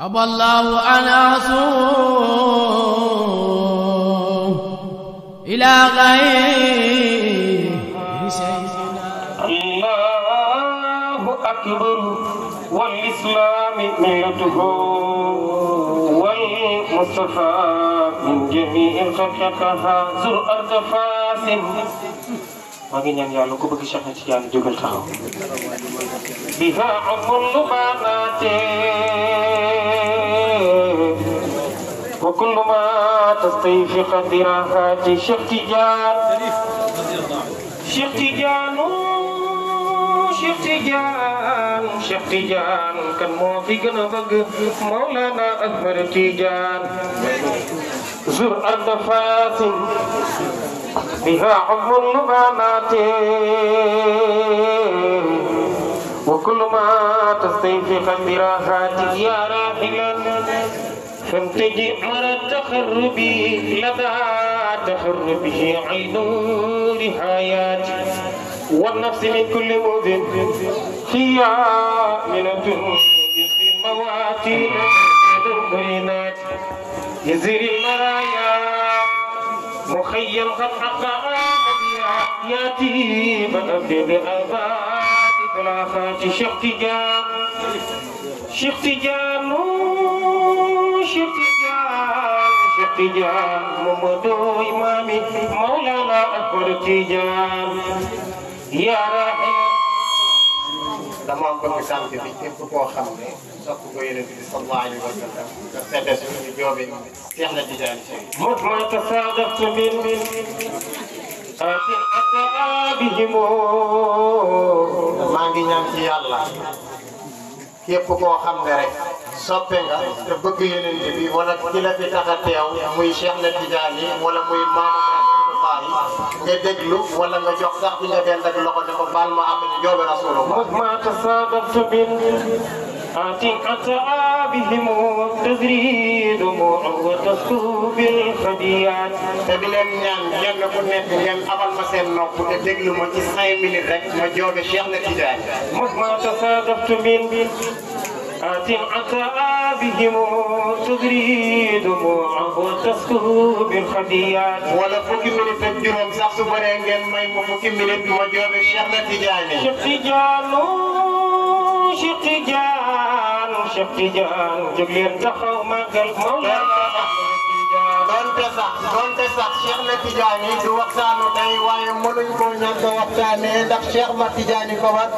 أبى الله أن أصوم إلى غير سيدنا. الله أكبر والإسلام ملته والمصطفى من جميع خلقها زر أرض فاس. maa ngi ñaan yàlla ku bëgg Cheikh na Tidiane jógal taxaw. biha amul lubaanaate wa kullu ma tastayfi qadiraati Cheikh Tidiane. Cheikh Tidiane Cheikh Tidiane Cheikh Tidiane kan moo fi gën a bëgg Mawlana Ahmad Tidiane. zur arda Fasim بها عمر اللبانات وكل ما تستيفق الدراهات يا راحلا فامتجئ مر التخرب لدى تخربه عين نهايات والنفس من كل مؤذن خيامنة في المواتين المرينات يزير المرايا مخيم قد حقق ياتي بأبد بأباد بلاخات شيخ تيجان شيخ تيجان شيخ تيجان شيخ تيجان محمد إمامي مولانا أكبر تيجان يا راحل. dama bëgg sant bi képp koo xam ne sopp ko Yonent bi sallallahu alayhi wa sallam nga seede suñu joobe Cheikh na Tidiane Chérif. مهما تصادفت من أتابهم. maa ngi ñaan ci yàlla képp koo xam ne rek soppe nga te bëgg Yonent bi wala ki la fi tax a teew muy Cheikh na Tidiane wala muy maamam nga déglu wala nga jox sax bi nga dend ak loxo ne ko baal ma am joobe Rasulullah. مهما تصادفت من أتابهم تزري دموع وتسكب بالخديات. te di leen ñaan kenn ku nekk ngeen abal ma seen nopp te déglu ma ci 5 minutes rek ma joobe Cheikh na Tidiane. مهما تصادفت من أتابهم تزري دموع وتسكب بالخديات. wala fukki minutes ak juróom sax su bëree ngeen may ma fukki minutes ma joobe Cheikh na Tidiane. Cheikh Tidiane Cheikh Tidiane Cheikh Tidiane jóg leen taxaw màggal Mawlana donte sax Cheikh na Tidiane du waxtaanu tey waaye mënuñ koo ñàkk a waxtaanee ndax Cheikh na Tidiane ko war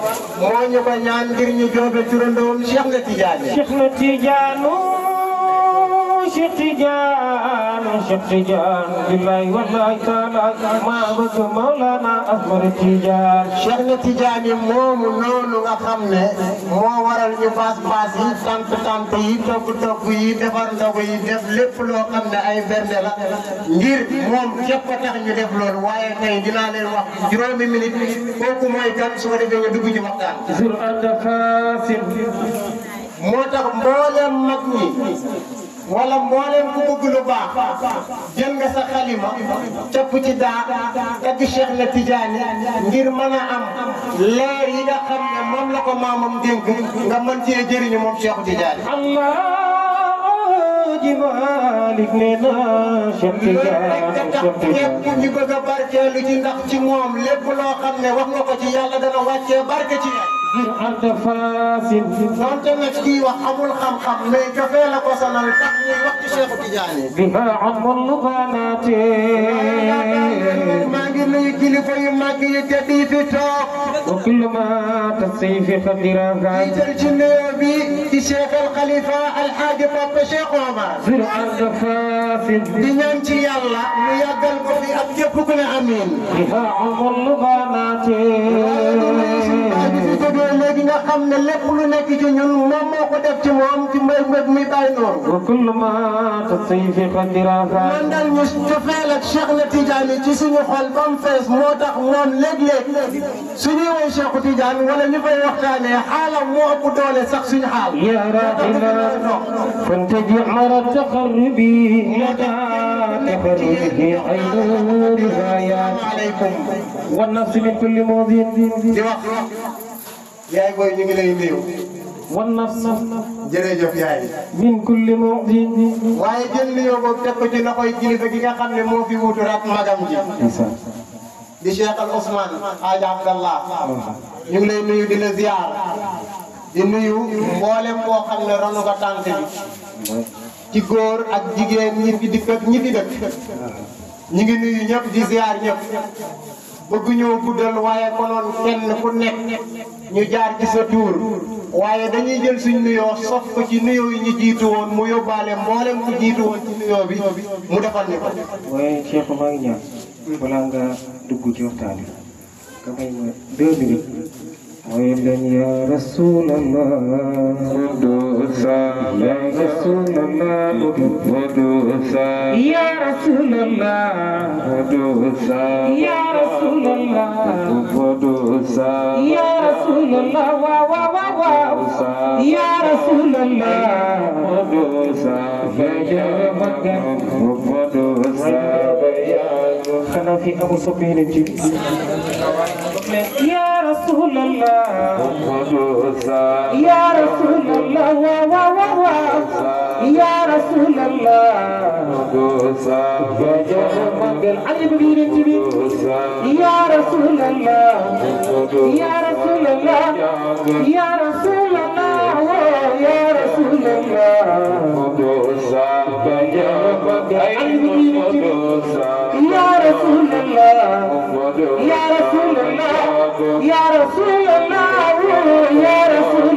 moo ñu ko ñaan ngir ñu joobe turandoom Cheikh na Tidiane. Cheikh na Tidiane Cheikh Tidiane Cheikh Tidiane billahi wallahi taala maa bëgg Mawlana Ahmad Tidiane. Cheikh na Tidiane moomu noonu nga xam ne moo waral ñu baas yi tant yi togg yi defar ndogu yi def lépp loo xam ne ay bernde la ngir moom képp a tax ñu def loolu waaye tey dinaa leen wax juróomi minute kooku mooy kan su ko defee ñu dugg ci waxtaan. zur arda Fasim. moo tax mboolem mag ñi wala mboolem ku bëgg lu baax jël nga sa xalima capp ci daa tagg Cheikh na Tidiane ngir mën a am leer yi nga xam ne moom la ko maamam dénk nga mën cee jëriñu moom Cheikh Tidiane. Allah Malik nee na Cheikh Tidiane ñëpp ñu bëgg a barkeelu ci ndax ci moom lépp loo xam ne wax nga ko ci yàlla dana wàccee barke ci zur arda Fasim. donte nag kii wax amul xam-xam mais cofee la ko sonal tax ñuy wax ci Cheikh Tidiane. biha amul lubaanaate. maa ngi nuyu kilifa yu mag yi te di fi toog. wa kullu ma tasayfi qadiraha. jiital ci nuyoo bi ci Cheikh al Khalifa Alhaji Papa Cheikh Omar. zur arda Fasim. di ñaan ci yàlla mu yàggal ko fi ak képp ku ne amiin. biha amul lubaanaate. léegi nga xam ne lépp lu nekk ci ñun moom moo ko def ci moom ci mbéy mi bàyyi noonu. wa kullu ma tasayfi qadiraha. man daal ñu cofeel ak Cheikh na Tidiane ci suñu xol ba mu fees moo tax moom léeg-léeg suñuy woy Cheikh Tidiane wala ñu fay waxtaanee xaalam moo ëpp doole sax suñu xaal. ya rahila fantaji mara taqarrubi lada taqarrubi aynu riwayat aleykum wa nafsi min kulli mudin. di wax yaay booy ñu ngi lay nuyu والنفس jërëjëf yaay من كل معدن waaye jël nuyoo boobu teg ko ci loxoy kilifa gi nga xam ne moo fi wuutu rak magam ji di Cheikh Al Ousmane Hadj Abdallah ñu ngi lay nuyu di la ziar di nuyu mboolem boo xam ne ronu nga tànk bi ci góor ak jigéen ñi fi dikk ak ñi fi dëkk ñu ngi nuyu ñëpp di ziar ñëpp bëgg ñoo guddal waaye konoon kenn ku nekk ñu jaar ci sa tuur waaye dañuy jël suñ nuyoo sof ko ci nuyoo yi ñu jiitu woon mu yóbbaale mboolem ku jiitu woon ci nuyoo bi mu defal ni ko. waaye Cheikh maa ngi ñaan balaa nga dugg ci waxtaan bi nga may ma 2 minutes mooy leen ya rasulallah wadusa ya rasulallah wadusa ya rasulallah wadusa ya rasulallah wadusa ya rasulallah wa wa wa wa ya rasulallah wadusa ya wadusa kana fi abu sufyan ji ya rasulallah يا رسول الله يا رسول الله يا رسول الله يا رسول الله يا رسول الله يا رسول الله يا رسول الله يا رسول الله يا رسول الله يا رسول الله يا رسول الله يا رسول الله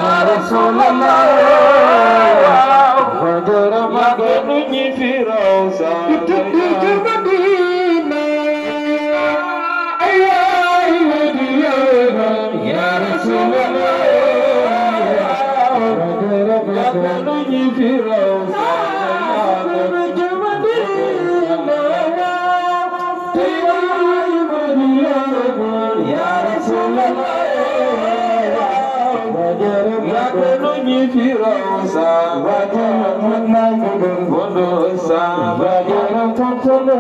يا رسول الله فدر مغني في روضة المدينة يا رسول الله فدر مغني في روضة يا رسول الله في روسا وجرمنا بندوسا وجرمتنا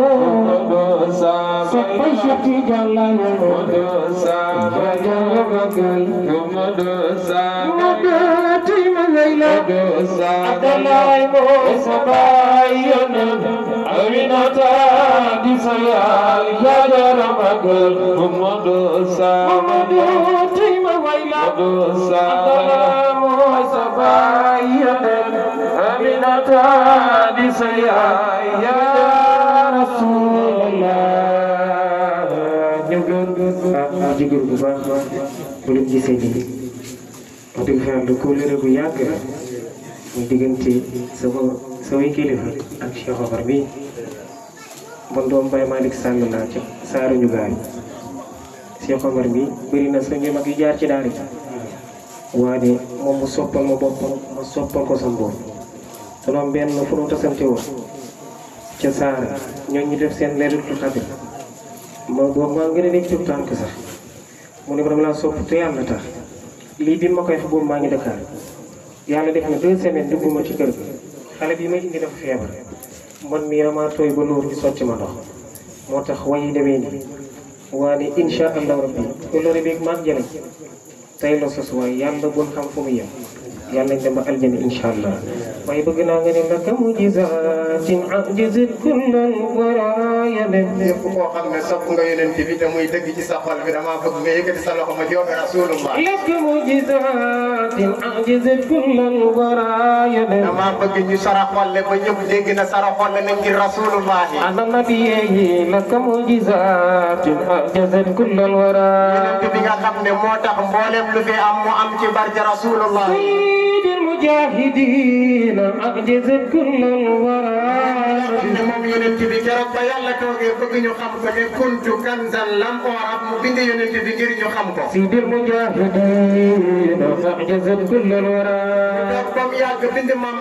بندوسا سبشتي جلال بندوسا وجرمكل بندوسا مدتي مغيلا بندوسا عدلاي موسبايون أمينتا ديسيا يا جرمكل بندوسا مدتي مغيلا بندوسا أمينة ديسيا يا رسول الله نقول جيجور بابا بلوم جيسيني أدو فعل كل ربو ياكر مدينتي سوي كيلفا أكشيخ غربي بندوم باي مالك سالو لاجي سارو نيغاي Cheikh Omar bi bari na sa ngeen ak yu jaar ci daara waaye moom mu soppal ma boppam ma soppal ko sam bopp dañoo benn fu nu tasante woon ca Saara ñoo ñu def seen leeratul xadir ma boobu maa ngi gën a nekk ci tànk sax mu ne ma dama laa sopp te yàlla tax lii bi ma koy wax boobu maa ngi Dakar yàlla def na 2 semaines dugguma ci kër ga xale bi may indi dafa feebar man mii damaa tooy ba loolu ñu sotti ma ndox moo tax wayi demee nii waaye incha allah rabbi loolu beeg maa ngi jëlee tey la sos waaye yàlla bul xam fu mu yem yàlla nañ dem ba aljana incha allah waaye bëgg naa nga ne laka mu'jizatin ajizat kullal waraaya lépp koo xam ne sopp nga yonent bi te muy dëgg ci sa xol bi dama bëgg nga yëkkati sa loxo ma joobe rasulullah laka mu'jizatin ajizat kullal waraaya dama bëgg ñu saraxolle ba ñëpp dégg na saraxolle na ngir rasulullah ana nabiyyi laka mu'jizatin ajizat kullal waraaya yonent bi nga xam ne moo tax mboolem lu fi am mu am ci barke rasulullah المجاهدين أعجزت كل الورى moom yonent bi keroog ba yàlla toogee bëgg ñu xam ko ne kuntu kanzan lam u'raf mu bind yonent bi ngir ñu xam ko. سيد المجاهدين أعجزت كل الورى toog ba mu yàgg bind maam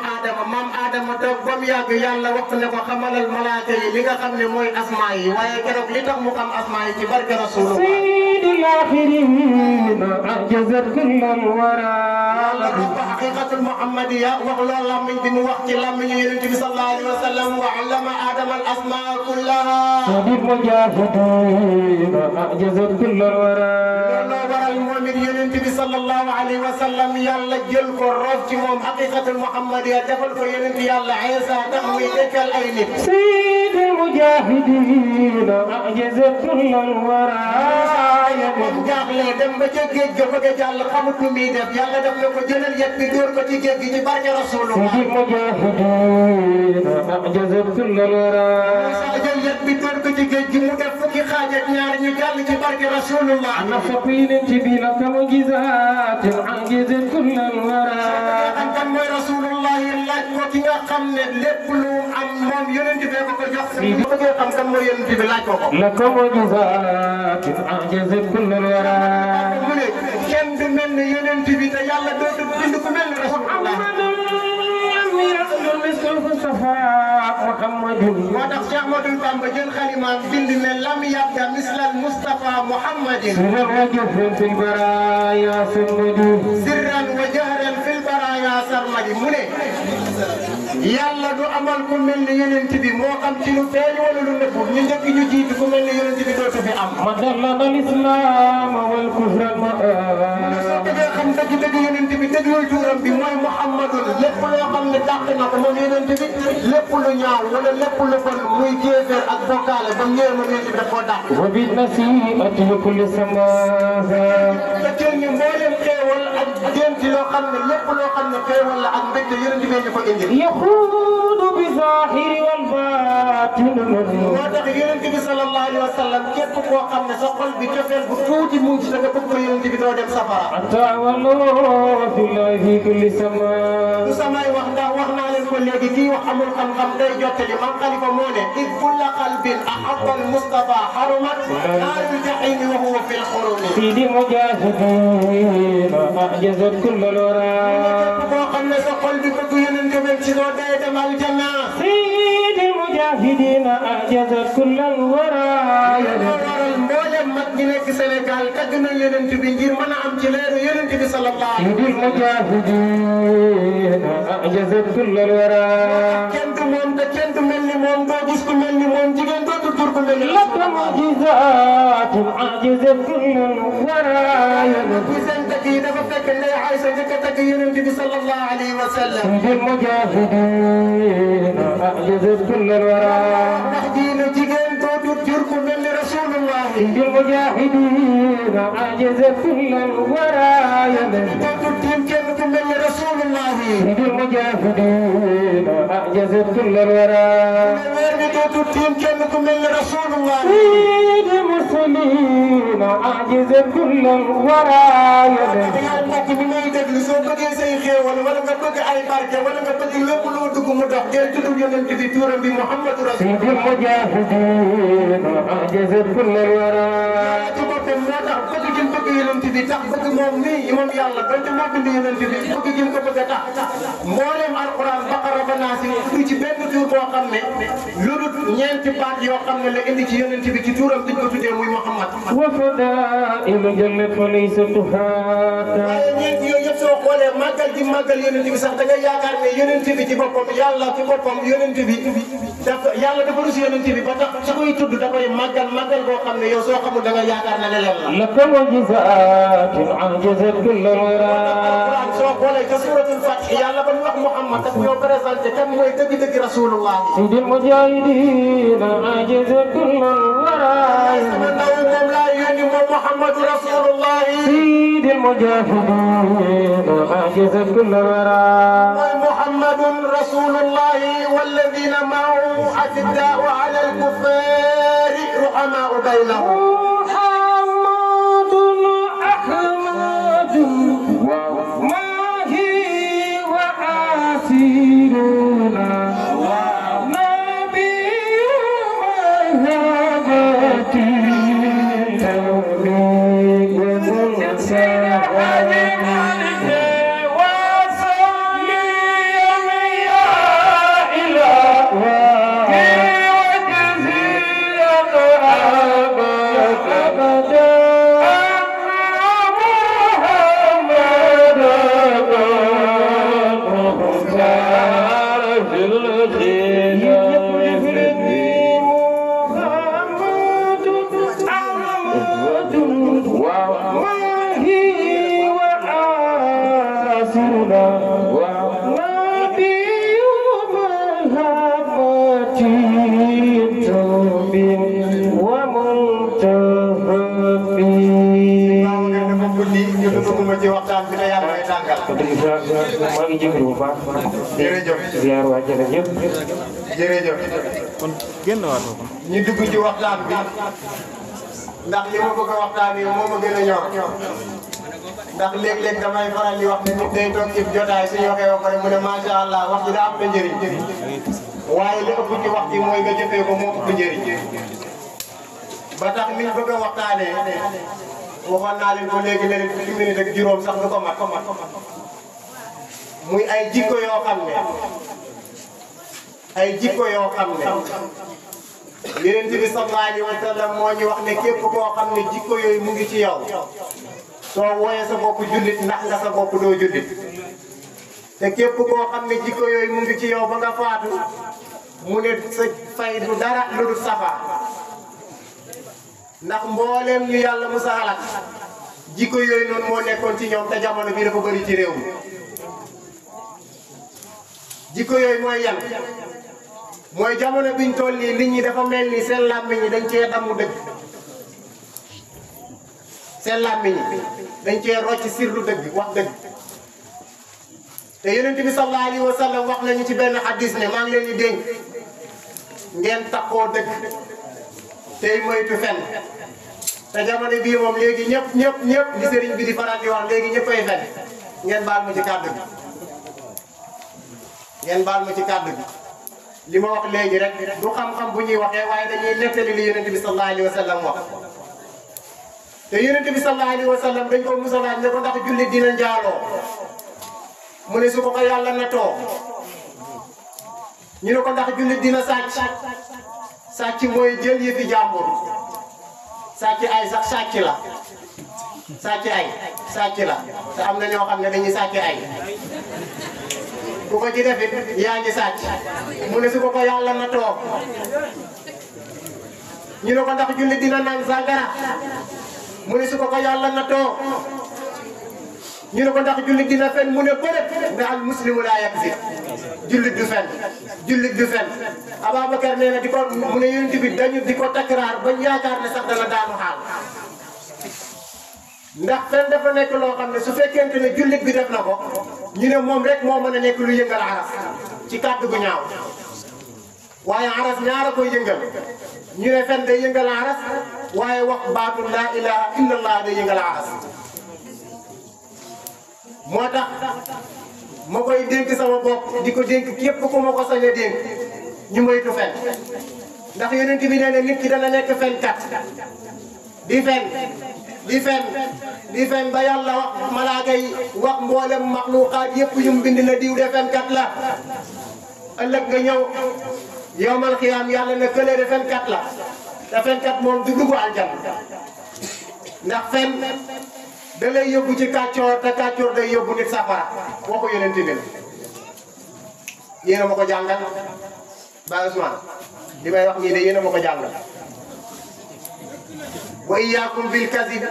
Adama toog ba mu yàgg yàlla wax ne ko xamalal malaaka yi li nga xam ne mooy asmaa yi waaye keroog li tax mu xam asmaa yi ci barke Rasulullah. سيد الآخرين أعجزت كل الورى yàlla wax ko haqiqatul muhammadiya wax loolu làmmiñ bi mu wax ci làmmiñu yonent bi sallallahu alayhi wa sallam wa allama Adama al asmaa kullaha. سيد المجاهدين أعجزت كل الورى looloo waral moom it yonent bi sallallahu alayhi wa sallam yàlla jël ko roof ci moom haqiqatul muhammadiya defal ko yonent yàlla Iisa tax muy dekkal ay nit. سيد المجاهدين أعجزت كل الورى moom jaaxle dem ba ca géej ga bëgg a jàll xamut lu muy def yàlla def na ko jëlal yet bi dóor ko ci géej gi ci barke Rasulullah. سيد المجاهدين أعجزت كل الورى Musaa jël yet bi dóor ko ci géej gi mu def fukki xaaj ak ñaar ñu jàll ci barke Rasulullah. أنا سقيل لك معجزات أعجزت كل الورى xam kan mooy Rasulullah laaj ko ki nga xam ne lépp lu am moom yonent bi ko jox. bu bëggee xam kan mooy yonent bi laaj ko ko. لك معجزات أعجزت كل الورى mu ne kenn du mel ni yonent bi te yàlla dootul bind ku mel ni Rasulullah. محمد moo tax Cheikh Ahmadou Bamba jël xalimaam bind ne lam yabda mislal Mustafa Muhammadin. سرا وجهرا في البرايا سمدي sirran wa jahran fil baraya sarmadi mu ne yàlla du amal ku mel ni yonent bi moo xam ci lu feeñ wala lu nëbbu ñu njëkk ñu jiitu ku mel ni yonent bi dootu fi am. مدلنا الإسلام والكفر soo bëggee xam dëgg-dëgg yonent bi déglul turam bi mooy Muhammadun lépp loo xam ne dàq na ko moom yonent bi lépp lu ñaaw wala lépp lu bon muy kéeféer ak bokkaale ba ñëwee moom yonent bi daf koo dàq. وبالنسيئة لكل سماء te jël ñu mbooleem xéewal ak dénk loo xam ne lépp loo xam ne xéewal la ak mbégte yonent bi ñu ko indi. يخوض بالظاهر والباطن moo tax yonent bi sallallahu alayhi wa sallam képp koo xam ne sa xol bi cofeel bu tuuti mu ngi ci da nga bëgg ko yonent bi doo dem safara. حتى والله في الله في كل سماء du samay wax ndax wax naa leen ko léegi kii wax amul xam-xam day jottali man Xalifa moo ne id kulla qalbin ahabba al Mustafa harumat naarul jahimi wa huwa fil xurumi. سيد المجاهدين أعجزت كل الورى koo xam ne sa xol bi bëgg yonent bi ci doo dee dem aljanna. سيد المجاهدين أعجزت كل الورى moo waral mboolem mag ñi nekk Sénégal tagg na yonent bi ngir mën a am ci leeru yonent bi sallallahu alayhi سيد المجاهدين أعجزت كل الورى kenn du moom te kenn du mel ni moom doo gis ku mel ni moom jigéen dootu tur ku mel ni لك معجزات أعجزت كل الورى bu seen tagg yi dafa fekk Ndeye Aïssa njëkk a tagg yonent bi sallallahu alayhi wa sallam. سيد المجاهدين أعجزت كل الورى wax ji ne jigéen dootu jur ku mel ni Rasulullah. سيد المجاهدين أعجزت كل الورى dootu tiim kenn ku mel ni Rasulullah. سيد المجاهدين أعجزت كل الورى weer bi dootu tiim kenn ku mel ni Rasulullah. سيد المرسلين أعجزت كل الورى yow mbokk mi may déglu soo bëggee say xéewal wala nga bëgg ay barke wala nga bëgg lépp loo dugg mu dox del tudd yonent bi turam bi Muhammadu Rasul. سيد المجاهدين أعجزت كل الورى ci boppam moo tax bëgg gi bëgg yonent bi tax bëgg moom nii moom yàlla donte moo bind yonent bi bëgg gi ko bëgg a tax mboolem alquran Baqara ba Naas du ci benn tur boo xam ne lu dul ñeenti baat yoo xam ne la indi ci yonent bi ci turam diñ ko tuddee muy Muhammad. وفدائل جلت وليس تحاكى waaye ñeenti yooyu yëpp soo xoolee màggal gi màggal yonent bi sax da ngay yaakaar ne yonent bi ci boppam yàlla ci boppam yonent bi dafa yàlla dafa rus yonent bi ba tax su koy tudd da koy màggal boo xam ne yow soo xamul da nga yaakaar ne leneen la. لك معجزات أعجزت كل الورى alquran soo xoolee ca suratul Fath yàlla ba ñu wax Muhammad daf ñoo présenté kan mooy dëgg-dëgg Rasulullah. سيد المجاهدين أعجزت كل الورى sama ndaw moom laa yónni moom Muhammadu Rasulullah. سيد المجاهدين أعجزت كل الورى mooy Muhammadun Rasulullah walladina maahu ashiddaau ala al-kuffari ruhamaau baynahum. محمد أحمد ما هي ziar waa jërëjëf jërëjëf kon génn waat ko ñu dugg ci waxtaan bi ndax li ma bëgg a waxtaanee moo ma gën a ñor ndax léeg-léeg damay faral di wax ne nit day toog ci jotaay suñu waxee ba pare mu ne macha allah wax ji daa am na njëriñ waaye li ëpp ci wax ji mooy nga jëfee ko moo ëpp njëriñ ba tax liñ bëgg a waxtaanee waxoon naa leen ko léegi ne leen fukki minute ak juróom sax du ko mat muy ay jikko yoo xam ne Yonent bi sallallahu alayhi wa sallam moo ñu wax ne képp koo xam ne jikko yooyu mu ngi ci yow soo wooyee sa bopp jullit ndax nga sa bopp doo jullit te képp koo xam ne jikko yooyu mu ngi ci yow ba nga faatu mu ne sa fay du dara lu dul safara ndax mbooleem ñu yàlla musa halak jikko yooyu noonu moo nekkoon ci ñoom te jamono bi dafa bëri ci réew mi jikko yooyu mooy yan mooy jamono biñ toll nii nit ñi dafa mel ni seen làmmiñ ñi dañ cee damm dëgg seen làmmiñ ñi dañ cee rocc sirlu dëgg wax dëgg te Yonent bi sallallahu alayhi wa sallam wax nañu ci benn hadis ne maa ngi leen di dénk ngeen takkoo dëgg tey moytu fen te jamono bii moom léegi ñëpp li sëriñ bi di faral di wax léegi ñëppay fen ngeen baal ma ci kàddu gi li ma wax léegi rek du xam-xam bu ñuy waxee waaye dañuy nettali li Yonent bi sallallahu alayhi wa sallam wax te Yonent bi sallallahu alayhi wa sallam dañ ko musalaat ne ko ndax jullit dina njaaloo mu ne su ko yàlla natoo ñu ne ko ndax jullit dina sàcc mooy jël yëfi jàmbur sàcc ay sax sàcc la te am na ñoo xam ne dañuy sàcc ay ku ko ci defit yaa ngi sàcc mu ne su ko yàlla natoo ñu ne ko ndax jullit dina naan sàngara mu ne su ko yàlla natoo ñu ne ko ndax jullit dina fen mu ne bërëb ne al muslimu laa yakzib jullit du fen Ababacar nee na di ko mu ne Yonent bi dañu di ko takraar bañ yaakaar ne sax dana daanu xaal ndax fen dafa nekk loo xam ne su fekkente ne jullit bi def na ko ñu ne moom rek moo mën a nekk lu yëngal aras ci kàddu gu ñaaw waaye aras ñaara koy yëngal ñu ne fen day yëngal aras waaye wax baatu laa ilaha illallah day yëngal aras moo tax ma koy dénk sama bopp di ko dénk képp ku ma ko sañ a dénk ñu moytu fen ndax Yonent bi nee na nit ki dana nekk fenkat di fen ba yàlla wax malaaka yi wax mboolem maxluuqaat yépp yum bind na diw de fenkat la ëllëg nga ñëw yowmal xiyaam yàlla na kële de fenkat la te fenkat moom du dugg aljanna ndax fen da lay yóbbu ci kàccoor te kàccoor day yóbbu nit safara waxu Yonent bi la yéen a ma ko jàngal Baye Ousmane li may wax nii de yéen a ma ko jàngal wa iyyakum bil kadhib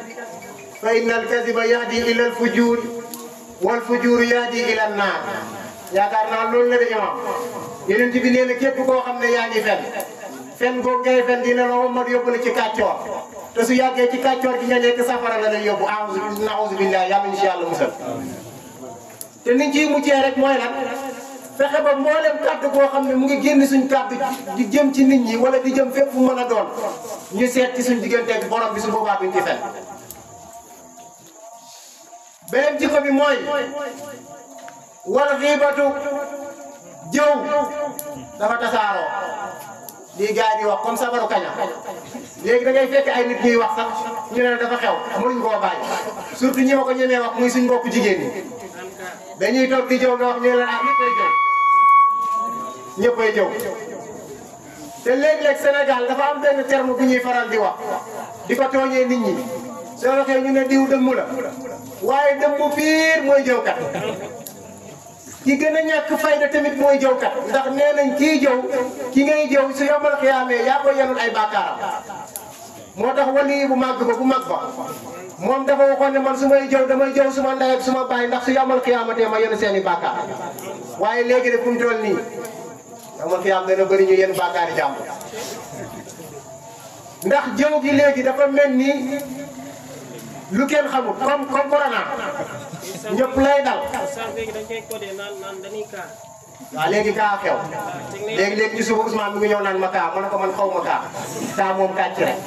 fa inna al kadhiba yahdi ila al fujur wal fujur yahdi ila an nar yaakaar naa loolu la de imam Yonent bi nee na képp koo xam ne yaa ngi fen googu ngay fen dina la wommat yóbbu la ci kàccoor te su yàggee ci kàccoor gi nga nekk safara la lay yóbbu a'uuzu billahi yàlla ñu ci yàlla musal te niñ ciy muccee rek mooy lan fexe ba mboolem kàddu boo xam ne mu ngi génn suñ kàddu di jëm ci nit ñi wala di jëm fépp fu mën a doon ñu seet ci suñ digganteeg borom bi su boobaa duñ ci fen beneen jikko bi mooy wal xiibatu jëw dafa tasaaroo lii gars yi di wax comme sabaru kaña léegi da ngay fekk ay nit ñuy wax sax ñu ne dafa xew mënuñ koo bàyyi surtout ñi ma ko ñemee wax muy suñ mbokku jigéen ñi dañuy toog di jëw nga wax ñu ne ah ñëppay jëw te léeg-léeg Sénégal dafa am benn terme bu ñuy faral di wax di ko tooñee nit ñi soo waxee ñu ne diw dëmm la waaye dëmm biir mooy jëwkat ki gën a ñàkk fayda tamit mooy jëwkat ndax nee nañ kii jëw ki ngay jëw su yombal xiyaamee yaa koy yanul ay bàkkaaram moo tax wali bu màgg ba bu mag ba moom dafa waxoon ne man su may jëw damay jëw suma ndey ak suma baay ndax su yombal xiyaamatee ma yenu seen i bàkkaar waaye léegi de fu mu toll nii yombal xiyaam dana bëri ñu yenn bàkkaari jàmm ndax jëw gi léegi dafa mel ni lu kenn xamul comme corona ñëpp lay dal. waaw léegi kaa xew léegi ci suba Ousmane mi ngi ñëw naan ma kaa ma ne ko man xaw ma kaa moom kàcc rek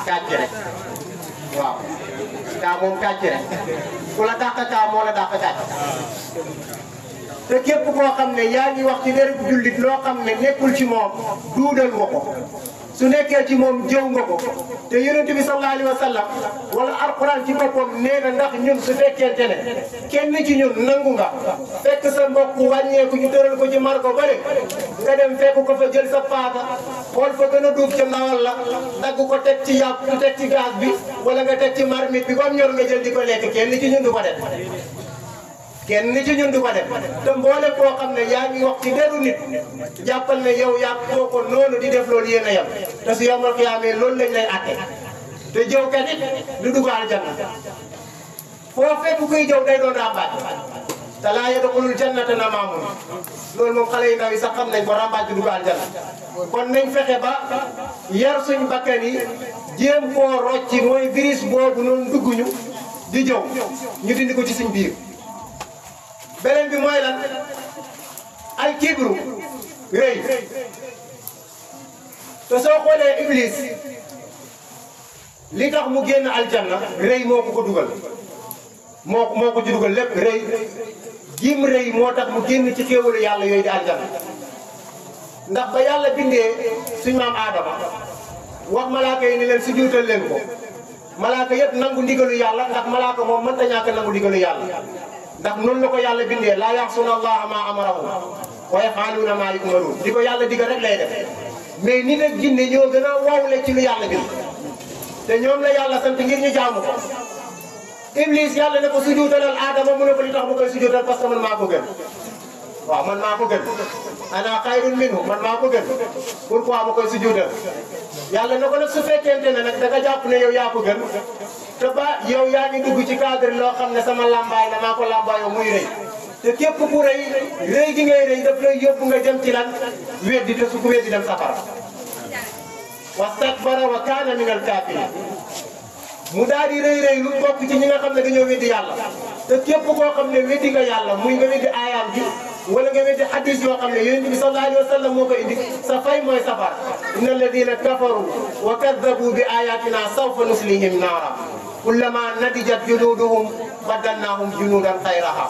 kàcc rek waaw kaa moom kàcc rek ku la dàq kaa moo la dàq kàcc te képp koo xam ne yaa ngi wax ci dérëb jullit loo xam ne nekkul ci moom duudal nga ko su nekkee ci moom jëw nga ko te yonent bi sallallahu alayhi wa sallam wala alquran ci boppam nee na ndax ñun su fekkente ne kenn ci ñun nangu nga fekk sa mbokk wàññeeku ñu tëral ko ci mar ko bële nga dem fekk ko fa jël sa paaka xool fa gën a duuf ca ndawal la dagg ko teg ci yàpp teg ci gaz bi wala nga teg ci marmite bi ba mu ñor nga jël di ko lekk kenn ci ñun du ko def kenn ci ñun du ko def te mboole koo xam ne yaa ngi wax ci deru nit jàppal ne yow yaa ko noonu di def loolu yéen a yem te su yombal xiyaamee loolu lañ lay àtte te jëw kat it du dugg aljanna foo fekk kuy jëw day doon rambaaj te laa yadxulul jannata namaamun loolu moom xale yu ndaw yi sax xam nañ ko rambaaj du dugg aljanna kon nañ fexe ba yar suñ bakkan yi jéem koo rocci mooy virus boobu noonu dugguñu di jëw ñu dindi ko ci suñ biir. beneen bi mooy lan al kibru rëy te soo xoolee iblis li tax mu génn aljanna rëy moo ko dugal moo ko ci dugal lépp rëy jim rëy moo tax mu génn ci xéewalu yàlla yooyu di aljanna ndax ba yàlla bindee suñ maam Aadama wax malaaka yi ni leen sujjuutal leen ko malaaka yëpp nangu ndigalu yàlla ndax malaaka moom mënta ñàkk nangu ndigalu yàlla ndax noonu la ko yàlla bindee laa yaxsuuna allaha maa amarahum wa yafaaluuna maa yu'maruun di ko yàlla digal rek lay def mais nit ak jinne ñoo gën a wawle ci lu yàlla bind te ñoom la yàlla sant ngir ñu jaamu ko iblis yàlla ne ko sujuutalal aadama mu ne ko li tax mu koy sujuutal parce que man maa ko gën waaw man maa ko gën ana xayrun minhu man maa ko gën pourquoi ma koy sujuutal yàlla na ko nag su fekkente ne nag da nga jàpp ne yow yaa ko gën te ba yow yaa ngi dugg ci cadre loo xam ne sama lambaay la maa ko lambaayoo muy rëy te képp ku rëy rëy gi ngay rëy daf lay yóbbu nga jëm ci lan weddi te su ko weddi dem safara wastakbara wa kaana min al-kaafiriin mu daal di rëy lu bokk ci ñi nga xam ne dañoo weddi yàlla te képp koo xam ne weddi nga yàlla muy nga weddi aayaam ji wala nga weddi hadis yoo xam ne yonent bi sallallahu alayhi wa sallam moo ko indi sa fay mooy safar inna alladina kafaru wa kaddabu bi ayatina sawfa nuslihim naara kullama nadijat juluduhum baddalnahum juludan xayraha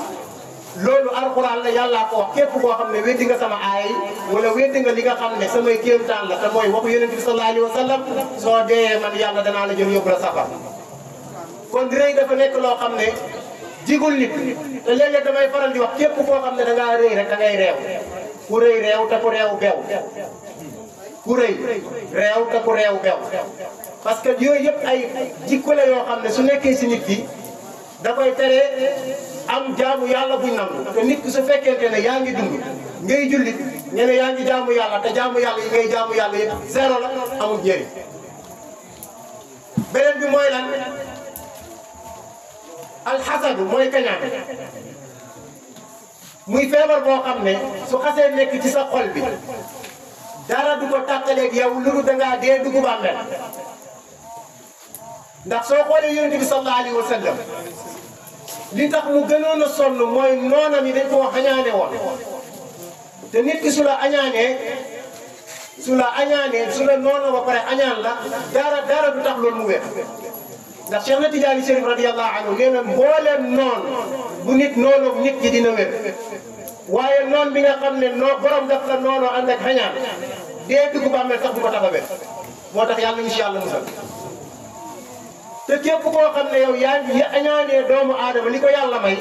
loolu alquran la yàllaa ko wax képp koo xam ne weddi nga sama aaya yi wala weddi nga li nga xam ne samay kéemtaan la te mooy waxu yonent bi sallallahu alayhi wa sallam soo dee man yàlla danaa la jël yóbbu la safar kon rëy dafa nekk loo xam ne jigul nit te léeg-léeg damay faral di wax képp koo xam ne da ngaa rëy rek da ngay réew ku rëy réew te ku réew bew ku rëy réew te ku réew bew parce que yooyu yëpp ay jikko la yoo xam ne su nekkee si nit ki da koy tere am jaamu yàlla buñ nangu te nit ki su fekkente ne yaa ngi dund ngay jullit nga ne yaa ngi jaamu yàlla te jaamu yàlla yi ngay jaamu yàlla yëpp zéro la amul njëriñ beneen bi mooy lan alxasadu mooy kañaan muy feebar boo xam ne su xasee nekk ci sa xol bi dara du ko tàqaleeg yow lu dul dangaa dee dugg bàmmeel ndax soo xoolee yonent bi sallallahu alayhi wa sallam li tax mu gënoon a sonn mooy noonam yi dañ koo añaane woon te nit ki su la añaanee su la noonu ba pare añaan la dara du tax loolu mu wér ndax Cheikh na Tidiane Chérif radiyallahu anhu nee na mbooleem noon bu nit noonu nit ki dina wér waaye noon bi nga xam ne borom daf la noonu ànd ak xañaan dee dugg bàmmeel sax du ko tax a wér moo tax yàlla ñu si yàlla musal te képp koo xam ne yow yaa ngi añaanee doomu aadama li ko yàlla may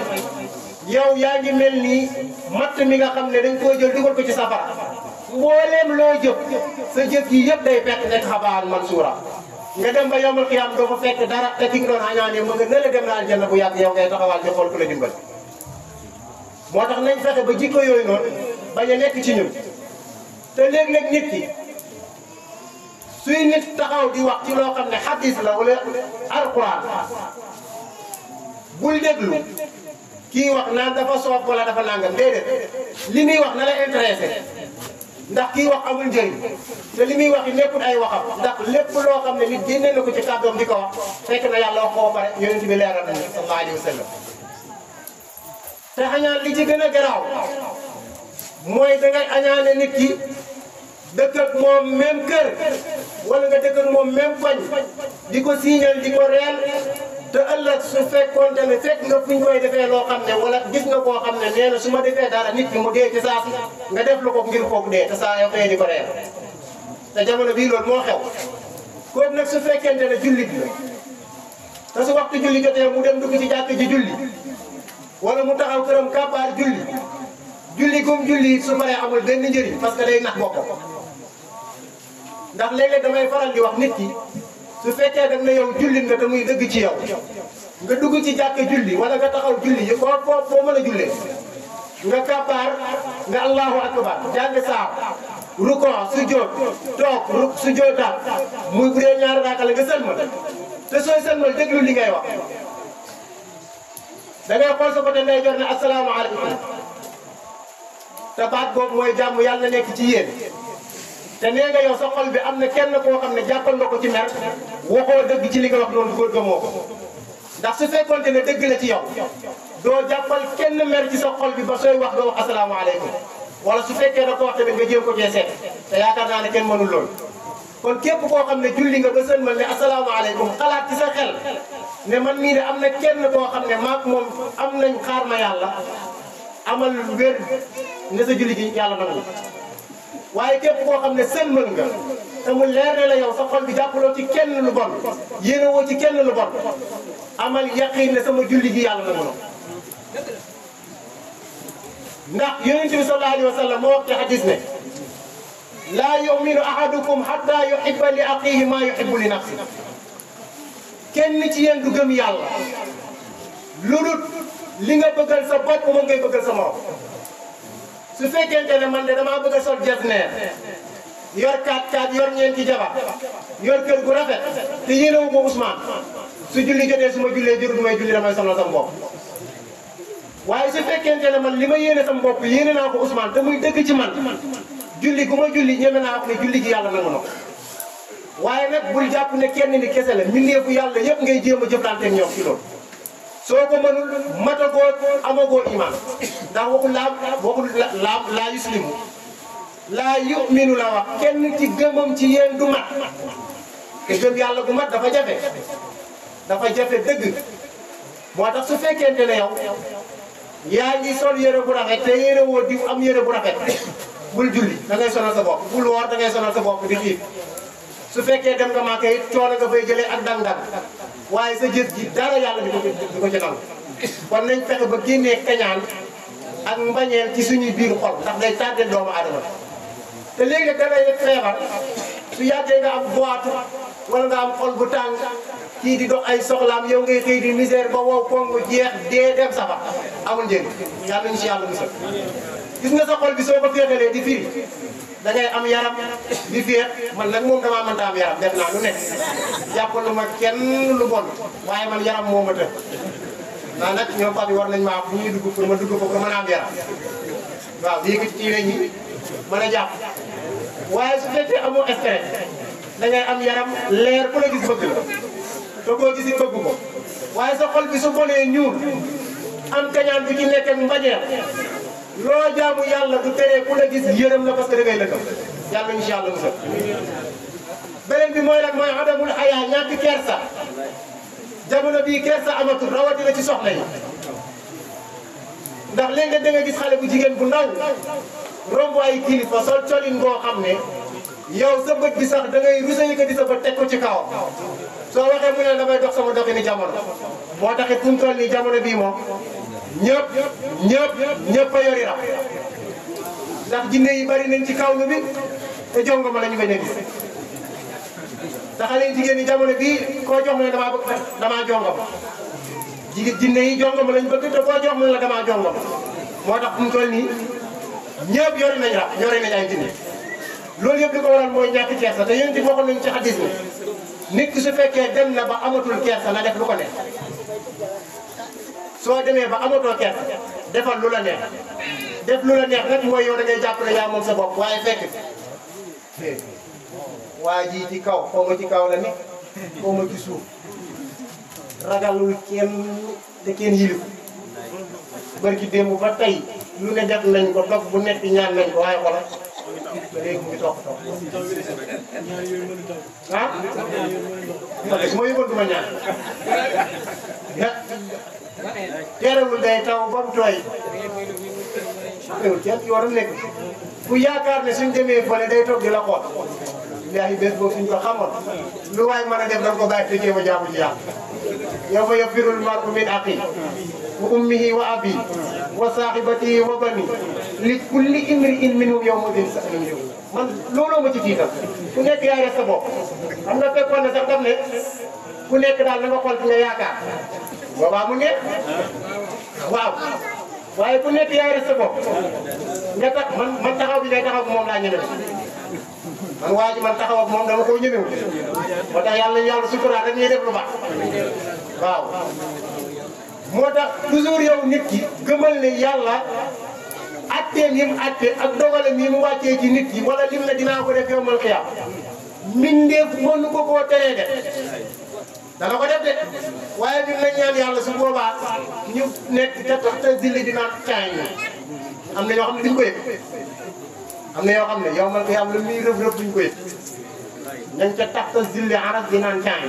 yow yaa ngi mel ni matt mi nga xam ne dañ koo jël dugal ko ci safara mbooleem loo jëf sa jëf yi yëpp day fekk nekk xabaan mansuura nga dem ba yawmal qiyaam doo fa fekk dara te ki nga doon añaanee mu nga nële dem na aljanna bu yàgg yow ngay taxawal di xool ku la dimbal moo tax nañ fexe ba jikko yooyu noonu bañ a nekk ci ñun te léeg-léeg nit ki suy nit taxaw di wax ci loo xam ne xadis la wala alquran bul déglu kii wax naan dafa soob wala dafa nangam déedéet li muy wax na la intéressé ndax kii wax amul njëriñ te li muy wax yi nekkul ay waxam ndax lépp loo xam ne nit génne na ko ci kàddoom di ko wax fekk na yàlla wax ko ba pare yonent bi leeral nañu sallallahu alayhi wa sallam te añaan li ci gën a garaaw mooy dangay añaane nit ki dëkk ak moom même kër wala nga dëkk ak moom même koñ di ko signal di ko reel te ëllëg su fekkoonte ne fekk nga fuñ koy defee loo xam ne wala gis nga koo xam ne nee na su ma defee dara nit ki mu dee ci saa si nga def lu ko ngir kooku dee te saa yoo xëyee di ko reel te jamono bii loolu moo xew kooku nag su fekkente ne jullit la te su waxtu julli jotee mu dem dugg ci jàkk ji julli wala mu taxaw këram kàbbaar julli comme julli su paree amul benn njëriñ parce que day nax boppam ndax léeg-léeg damay faral di wax nit ki su fekkee daf na yow jullit nga te muy dëgg ci yow nga dugg ci jàkk julli wala nga taxaw julli yi foo mën a jullee nga kàbbaar nga allahu akbar jàng saar ruko sujjóot toog sujjóotaat muy bu dee ñaari raaka la nga sëlmal te sooy sëlmal déglu li ngay wax da ngay xool sa côté ndeyjoor ne asalaamaaleykum te baat boobu mooy jàmm yàlla nekk ci yéen te nee nga yow sa xol bi am na kenn koo xam ne jàppal nga ko ci mer waxoo dëgg ci li nga wax noonu góor gëmoo ko ndax su fekkoonte ne dëgg la ci yow doo jàppal kenn mer ci sa xol bi ba sooy wax doo wax asalaamaaleykum wala su fekkee da ko wax tamit nga jéem ko cee seet te yaakaar naa ne kenn mënul loolu kon képp koo xam ne julli nga ba sëlmal ne asalaamaaleykum xalaat ci sa xel ne man mii de am na kenn koo xam ne maak moom am nañ xaar ma yàlla amal wér ne sa julli gi yàlla nangu waaye képp koo xam ne sëlmal nga te mu leer ne la yow sa xol bi jàppaloo ci kenn lu bon yéene woo ci kenn lu bon amal yaqin ne sama julli gi yàlla nangu na ndax yonent bi sallallahu alayhi wa sallam moo wax ci hadis ne laa yuminu ahadukum hatta yuhibba li aqihi ma yuhibbu li nafsi kenn ci yéen du gëm yàlla lu dul li nga bëggal sa bopp moom ngay bëggal sa morom su fekkente ne man de damaa bëgg a sol jasneer yor 4x4 yor ñeenti jabar yor kër gu rafet te yéenewu ko Ousmane su julli jotee su ma jullee jurut may julli damay sonal sama bopp waaye su fekkente ne man li ma yéene sama bopp yéene naa ko Ousmane te muy dëgg ci man julli gu ma julli ñeme naa wax ne julli gi yàlla nangu na ko waaye nag bul jàpp ne kenn ni kese la mbindeefu yàlla yëpp ngay jéem a jëflanteeg ñoom ci loolu soo ko mënul matagoo amagoo iman ndax waxul laa yuslimu laa yu'minu la wax kenn ci gëmam ci yéen du mat te gëm yàlla gu mat dafa jafe dëgg moo tax su fekkente ne yow yaa ngi sol yére bu rafet te yére woo diw am yére bu rafet bul julli da ngay sonal sa bopp bul woor da ngay sonal sa bopp di xiif su fekkee dem nga Màkka it coono nga fay jëlee ak dang-dang waaye sa jëf ji dara yàlla di ko ci nangu kon nañ fexe ba génnee kañaan ak mbañeel ci suñuy biir xol ndax day tardé doomu aadama te léegi da ngay def feebar su yàggee nga am boitu wala nga am xol bu tàng kii di dox ay soxlaam yow ngay xëy di misère ba wow koŋŋ jeex dee dem safa amul njëriñ yàlla ñu si yàlla musal gis nga sa xol bi soo ko féexalee di firi da ngay am yaram di féex man nag moom damaa mënta am yaram def naa lu nekk jàppalu ma kenn lu bon waaye man yaram moo ma tëj naa nag ñoom Fatou war nañ maa bu ñuy dugg pour ma dugg ko pour mën a am yaram waaw yéegi ci la ñi mën a jàpp waaye su fekkee amoo stress da ngay am yaram leer ku la gis bëgg la te koo gis bëgg ko waaye sa xol bi su bonee ñuul am kañaan bu ci nekk ak mbañeel loo jaamu yàlla du teree ku la gis yërëm la parce que da ngay lëkkam yàlla incha allah musal beneen bi mooy nag mooy adamul xayaa ñàkk kersa jamono bii kersa amatul rawatina ci soxna yi ndax léegi da nga gis xale bu jigéen bu ndaw romb ay kilifa sol colin boo xam ne yow sa bët bi sax da ngay rusa yëkkati sa bët teg ko ci kawam soo waxee mu ne damay dox sama doxini jamono moo taxit fu mu toll nii jamono bii moom ñëpp a yori rab ndax jinne yi bari nañ ci kaw nu bi te jongoma la ñu bañ a gis te xale yi jigéen ñi jamono bii koo jox mu ne damaa jongoma jinne yi jongoma lañ bëgg te koo jox mu ne la damaa jongoma moo tax fu mu toll nii ñëpp yori nañ rab yori nañ ay jinne loolu yëpp li ko waral mooy ñàkk kersa te yéen di waxoon nañu ci xadis ni nit ki su fekkee dem na ba amatul kersa na def lu ko neex soo demee ba amatoo kersa defal lu la neex def lu la neex rek mooy yow da ngay jàpp ne yaa moom sa bopp waaye fekk waa ji ci kaw xaw ma ci kaw la ni xaw ma ci suuf ragalul kenn te kenn yiliku barki démb ba tey lu ne def nañ ko dog bu nekk ñaan nañ ko waaye xoolal ba léegi mu ngi toog ah su ma yëgoon du ma ñaan teerewul day taw ba mu tooy teewul kenn yoonam nekk ku yaakaar ne suñ demee fële day toog di la xool yaa ngi bés boobu suñ ko xamoon lu waay mën a def da nga ko bàyyi te jéem a jaamu ci yàlla yawma yafirul mar'u min axiihi wa ummihi wa abiihi wa saahibatihi wa baniihi li kulli imri'in minhum yawma idin sha'nun yughnihi man looloo ma ci tiital ku nekk yaay def sa bopp xam nga fekkoon ne sax daf ne ku nekk daal na nga xool fi nga yaakaar boobaa mu nekk waaw waaye ku nekk yaay def sa bopp nga tax man taxaw bi ngay taxaw ak moom laa ñeme man waa ji man taxaw ak moom dama koo ñemewul moo tax yàlla suturaal rek ñuy def lu baax waaw moo tax toujours yow nit ki gëmal ne yàlla atteem yi mu atte ak dogalam yi mu wàccee ci nit yi wala lim na dinaa ko def yowmal xiyaam mbindeef mënu ko koo teree def dana ko def de waaye ñun nañ ñaan yàlla su boobaa ñu nekk te tax te zilli di naan caay ñi am na ñoo xam ne duñ ko yëg am na yoo xam ne yowmal xiyaam lu muy rëb duñ ko yëg nañ ca tax te zilli aras di naan caay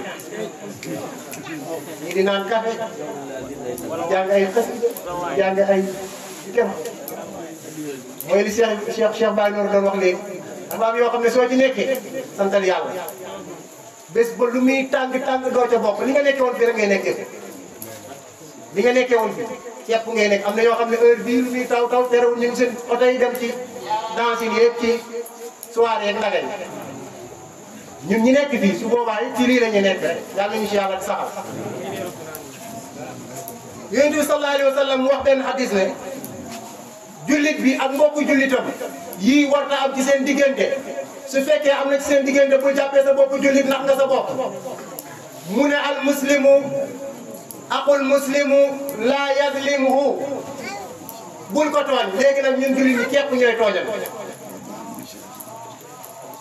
ñi di naan café jàng ay xës jàng ay kem mooy li Cheikh Baye Noor doon wax léegi dafa am yoo xam ne soo ci nekkee santal yàlla bés ba lu muy tàng doo ca bokk li nga nekkee woon fii rek ngay nekkee li nga nekkee woon fii képp ngay nekk am na yoo xam ne heure bii lu muy taw terewul ñu ngi seen oto yi dem ci danse yi yëpp ci soirée yeeg ndaga yi ñun ñi nekk fii su boobaa ci lii la ñu nekk rek yàlla nañu si yàlla saxal. Yonent bi sallallahu alayhi wa sallam mu wax benn hadis ne jullit bi ak mbokku jullitam yii warta am ci seen diggante su fekkee am na ci seen diggante bu jàppee sa bopp jullit ndax nga sa bopp mu ne al muslimu aqul muslimu laa yazlimuhu bul ko tooñ léegi nag ñun jullit ñi képp ñooy tooñal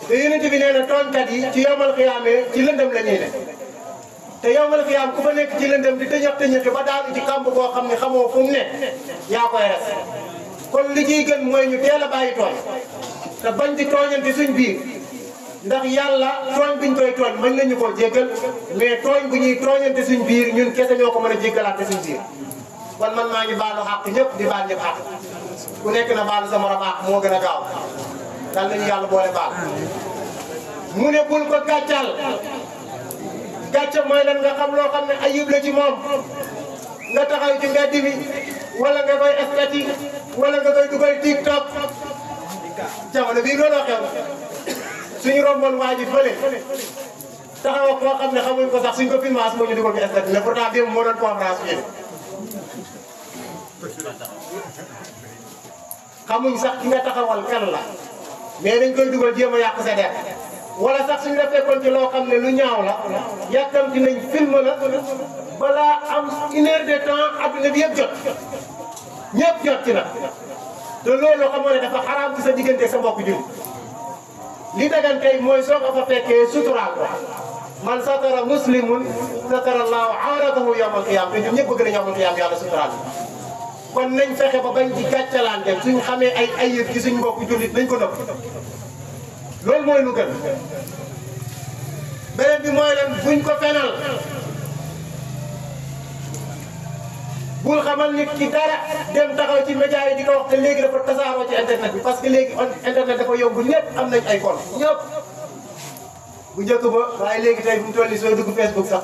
te Yonent bi nee na tooñkat yi ci yowmal xiyaamee ci lëndëm la ñuy ne te yowmal xiyaam ku fa nekk ci lëndëm di tëñëx ba daanu ci kàmb boo xam ne xamoo fu mu ne yaa koy res kon li ciy gën mooy ñu teel a bàyyi tooñ te bañ di tooñante suñ biir ndax yàlla tooñ buñ koy tooñ mën nañu koo jéggal mais tooñ bu ñuy tooñante suñ biir ñun kese ñoo ko mën a jéggalaate suñ biir kon man maa ngi baalu àq ñëpp di baal ñëpp àq ku nekk na baalu sa morom àq moo gën a gaaw dal nañu yàlla boole baal mu ne bul ko gàccal gàcce mooy lan nga xam loo xam ne ayib la ci moom nga taxaw ci mbedd mi wala nga koy estati wala nga koy dugal TikTok jamono bii looloo xew suñu romboon waa ji fële taxaw ak koo xam ne xamuñ ko sax suñ ko filmage moo ñu dugal ko estati ne pourtant démb moo doon conférence bi xamuñ sax ki nga taxawal kan la mais dañ koy dugal jéem a yàq sa der wala sax suñu la fekkoon ci loo xam ne lu ñaaw la yàkkamti nañ film la balaa am 1 heure de temps adduna bi yëpp jot ñëpp jot ci na te loolu xamoo ne dafa xaraam ci sa diggante sa mbokk jullit li dagan tey mooy soo ko fa fekkee suturaal ko man satara muslimun satara allahu awratahu yawmal qiyaama te ñun ñëpp bëgg nañu yawmal qiyaama yàlla suturaal kon nañ fexe ba bañ ci gàccalante suñ xamee ay ayib ci suñ mbokk jullit nañ ko nëbb loolu mooy lu gën beneen bi mooy lan buñ ko fenal bul xamal nit ki dara dem taxaw ci média yi di ko wax te léegi dafa tasaaroo ci internet bi parce que léegi internet dafa yomb ñëpp am nañ ay compte ñëpp bu njëkk ba waaye léegi tey bu mu toll nii soo dugg Facebook sax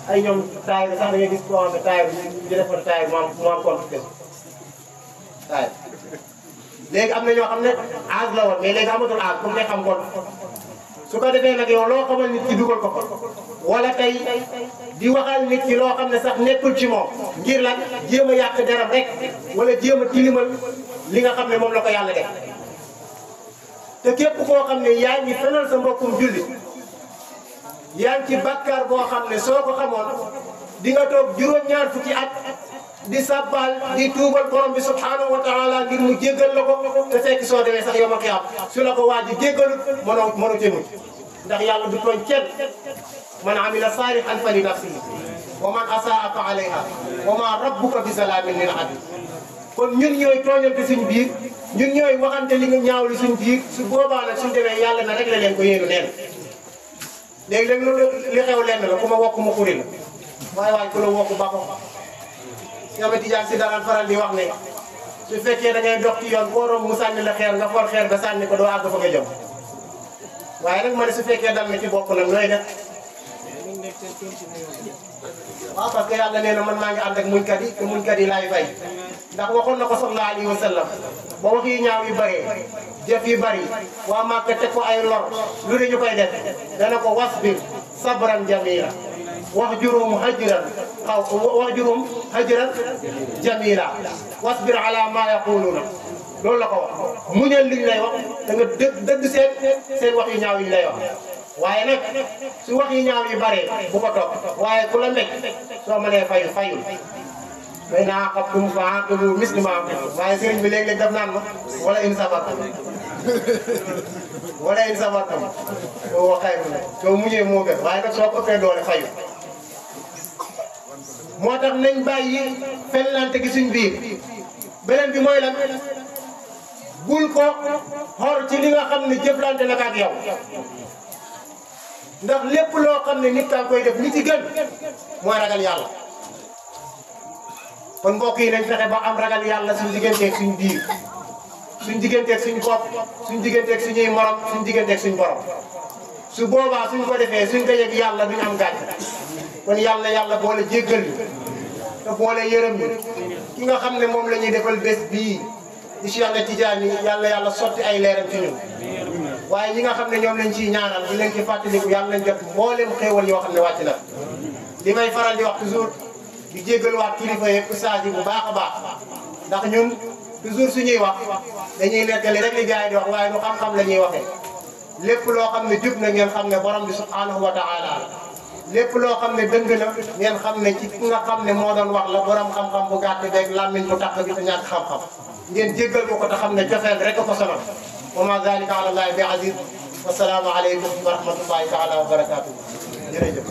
ay ñoom taay sax da ngay gis koo xam ne taay bi defar taay mu am compte Facebook taay léegi am na ñoo xam ne âge la woon mais léegi amatul âge pour nga xam compte su ko defee nag yow loo xamal nit ki dugal ko wala tey di waxal nit ki loo xam ne sax nekkul ci moom ngir lan jéem a yàq deram rek wala jéem a tilimal li nga xam ne moom la ko yàlla def te képp koo xam ne yaa ngi fenal sa mbokkum julli yaa ngi ci bàkkaar boo xam ne soo ko xamoon di nga toog juróom-ñaar fukki at di sabbal di tuubal borom bi subhanahu wa taala ngir mu jéggal la ko te fekk soo demee sax yow ma xiyaam su la ko waa ji jéggalut mënoo ci mucc ndax yàlla du tooñ kenn man amila saalihan fa li nafsihi wa man asaa fa alayha wa ma rabbuka bi salaamin lil abid kon ñun ñooy tooñante suñ biir ñun ñooy waxante li nga ñaawli suñ biir su boobaa nag suñ demee yàlla na rek la leen ko yéenu neen léegi-léegi loolu li xew lenn la ku ma wokk ma xuri la waaye ku la wokk ba ko Yama Tijaan si daan faral di wax ne su fekkee da ngay dox ci yoon boo romb mu sànni la xeer nga for xeer ba sànni ko doo àgg fa nga jëm waaye nag ma ne su fekkee dal na ci bopp nag nooy def waaw parce que yàlla nee na man maa ngi ànd ak muñkat yi te muñkat yi laay fay ndax waxoon na ko sallallahu alayhi wa sallam ba wax yi ñaaw yu bëree jëf yu bëri waa Màkka teg ko ay lor lu ne ñu koy def dana ko wasbir sabran jamila wahjurum hajran wahjurum hajran jamila wasbir ala ma yaquluna loolu la ko wax muñal liñ lay wax da nga dëgg seen wax yu ñaaw yi lay wax waaye nag su wax yi ñaaw yu bare bu ko topp waaye ku la nekk soo mënee fayul may naa aqabtum fa aqibu misli ma aqabtum waaye sëriñ bi léeg-léeg daf naan ma wala in sabartum wala in sabartum soo xayrun soo muñee moo gën waaye nag soo ko ëppee doole fayu moo tax nañ bàyyi fenlante gi suñ biir beneen bi mooy lan bul ko xor ci li nga xam ne jëflante na ak yow ndax lépp loo xam ne nit kaa koy def li ci gën mooy ragal yàlla kon mbokk yi nañ fexe ba am ragal yàlla suñ digganteeg suñ biir suñ digganteeg suñ bopp suñ digganteeg suñuy morom suñ digganteeg suñ borom su boobaa suñ ko defee suñ dajeeg yàlla duñ am gàcce kon yàlla boole jéggal ñu te boole yërëm ñu ki nga xam ne moom la ñuy defal bés bii di Cheikh Ahmed Tidiane yàlla sotti ay leeram ci ñun waaye ñi nga xam ne ñoom lañ ciy ñaanal di leen ci fàttaliku yàlla nañ jot mboolem xéewal yoo xam ne wàcc na li may faral di wax toujours di jéggaluwaat kilifa yeeg ustaas yi bu baax a baax ndax ñun toujours suñuy wax dañuy nettali rek li gars yi di wax waaye nu xam-xam la ñuy waxee lépp loo xam ne jub na ngeen xam ne borom bi subhanahu wa taala lépp loo xam ne dëng na ngeen xam ne ci ki nga xam ne moo doon wax la borom xam-xam bu gàtt beeg làmmiñ bu tàq bi te ñàkk xam-xam ngeen jéggal ko te xam ne cofeel rek a ko sonal wa ma zalika ala allahi bi aziz wa salaamu aleykum wa rahmatullahi taala wa barakatuh jërëjëf